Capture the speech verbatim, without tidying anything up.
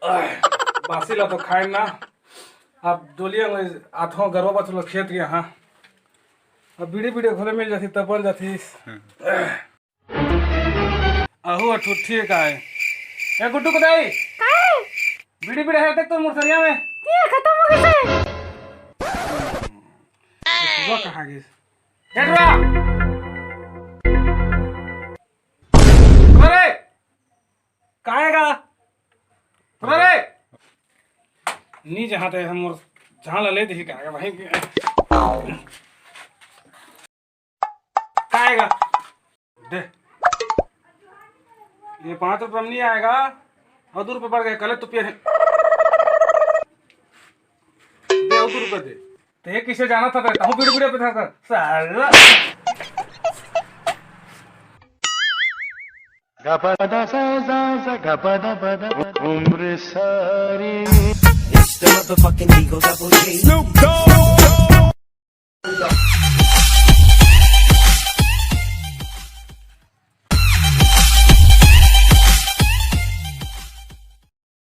बासी ला तो खाए ना। अब डोलिया में आथो, गरवा बछरू खेत गया। हाँ, अब बीड़ी बीड़ी घोले मिल जाती तब बन जाती। अहू अठुठी का है। ए गुड्डू को दाई, काय? बीड़ी बीड़ी है देख तो मुरसरिया में। ये खत्म हो गए। ये बुआ कहाँ गई? ए बुआ! अरे! काहेगा? अरे! नी जहाँ ते हम और जहाँ ला ले दी काहेगा भाई। काहेगा? दे। ये पाँच रुपये में नहीं आएगा। और दो रुपये बढ़ गए, कल तो पिए हैं। दे, और दो रुपये दे। तो ये किसे जाना था? कहूँ बीड़ी बीड़ी पे था, था। साला। It's the motherfucking Eagle Double G.